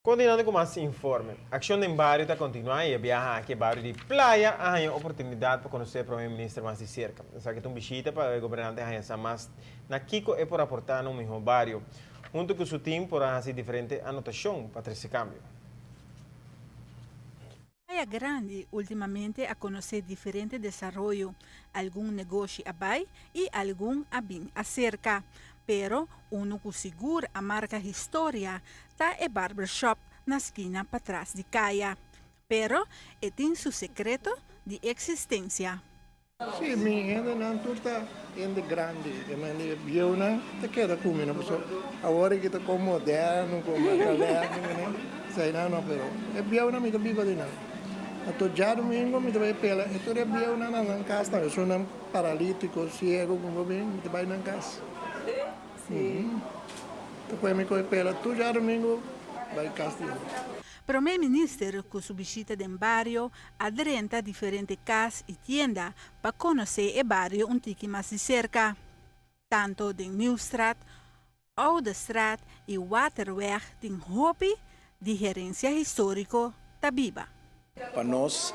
Continuando cu mas informe. Accion den Bario ta continua y e biaha aki e bario di Playa a haya oportunidad pa conoce Prome Minister mas di cerca. Esaki ta un bishita pa e gobernante haya sa mas na kico e por aporta na un miho bario. Hunto cu su team por a haci diferente anotacion pa trece cambio. Playa Grandi ultimamente a conoce diferente desaroyo, algun negoshi a bay y algun a bin acerca. Pero uno cu sigur a marca historia ta e barbershop na skina patras di caya. Pero e tin su secreto di existencia. Si, mi hendenan tur ta hende grandi, e mende bieunan ta keda ku mi no pasobra awor aki ta kon moderno ku makalèk eseinan no pero e bieunan mi ta biba di nan. Anto djadumingu mi ta bai pela e tur e bieunan na nan kas tambe esunnan paralítiko, siego ku bo bin mi ta bai nan kas. Ta pone mi kohe pela tur djadumingu bai kas di nan. Prome Minister cu su bishita den bario a drenta diferente cas y tienda pa conoce e bario un tiki mas di cerca. Tanto den Nieuwstraat, Oudestraat y Waterweg tin hopi di herencia historico ta biba. Pa nos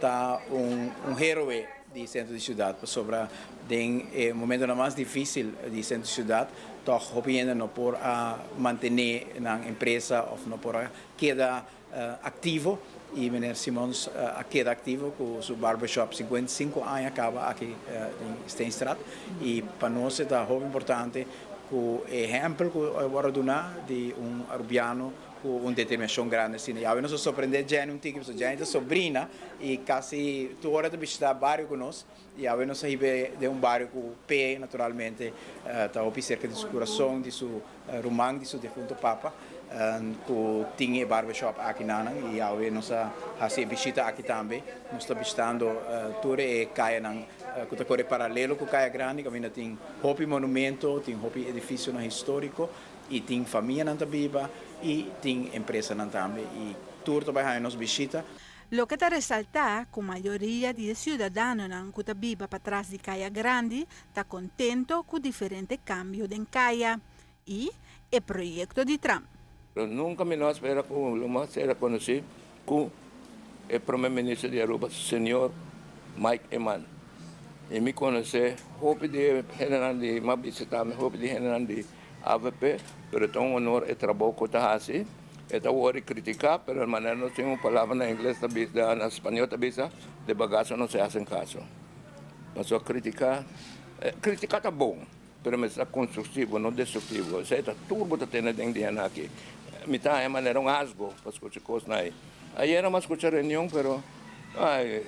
ta un heroe di centro di ciudad pasobra den e momentonan mas dificil di centro di ciudad toch hopi hende no por a mantene nan empresa of no por a keda activo y meneer Simons a keda activo cu su barbershop 55 aña caba aki den Steenstraat y pa nos e ta hopi importante cu e ehempel cu a wordo duna di un Arubiano Ku un determinashon grandi asina. I awe nos a sorprendé Jenny un tiki, pasobra Jenny ta sobrina i kasi tur ora ta bishitá bario ku nos. I awe nos a hib'é den un bario ku p'e naturalmente ta hopi serka di su kurason, di su ruman, di su defunto papa, ku tin e barbershop aki nanan. I awe nos a hasi e bishita aki tambe. Nos ta bishitando tur e kayanan ku ta kore paralelo ku Kaya Grandi, kaminda tin hopi monumento, tin hopi edifisionan históriko. Y tin famianan ta biba y tin empresanan tambe y tur ta bay haña nos bishita. Loke ta resaltá ku mayoria di e siudadanonan ku ta biba patras di Kaya Grandi ta kontento ku diferente kambio den kaya i e proyekto di tram. Pero nunca mi no a spera cu lo mas era conoci cu e Prome Minister di Aruba, Señor Mike Eman. Y mi conoce hopi di e hendenan di, mi a bisita mi hopi di hendenan di Avp, pero ta un honor e trabou cu ta haci. E ta worde critica, pero e manera nos tin un palabra na ingles ta bisa, na spañol ta bisa, de bagazo no se hacen caso. Pasobra critica, critica ta bon, pero mester ta constructivo, no destructivo. Esey ta tur bo ta tene den dia nan aki. Mi ta haña manera un asgo pa scucha cosnan ey. Ayer a scucha reunion, pero, ay,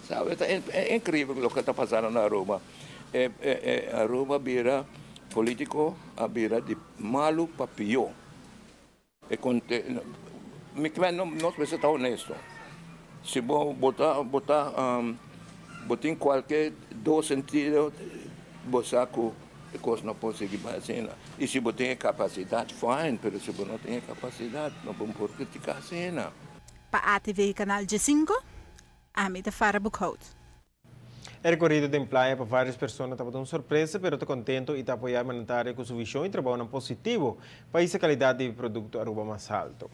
sabe, ta increíble loke ta pasando na Aruba. E Aruba bira politico a bira di malu pa pio. E conte mi kmen no nos mester ta honesto. Si bo bo ta bo ta bo tin cualke dos sentido bo sa cu e cos no por sigui bay asina. Y si bo tin e capacidad fine pero si bo no tin e capacidad no bo por critica asina. Pa ATV Canal 15, ami ta Farah Boekhout. E rekorido den playa pa varios persona tabata un sorpresa pero ta contento y ta apoya e mandatario cu su vision y trabounan positivo pa hisa calidad di e producto Aruba mas halto.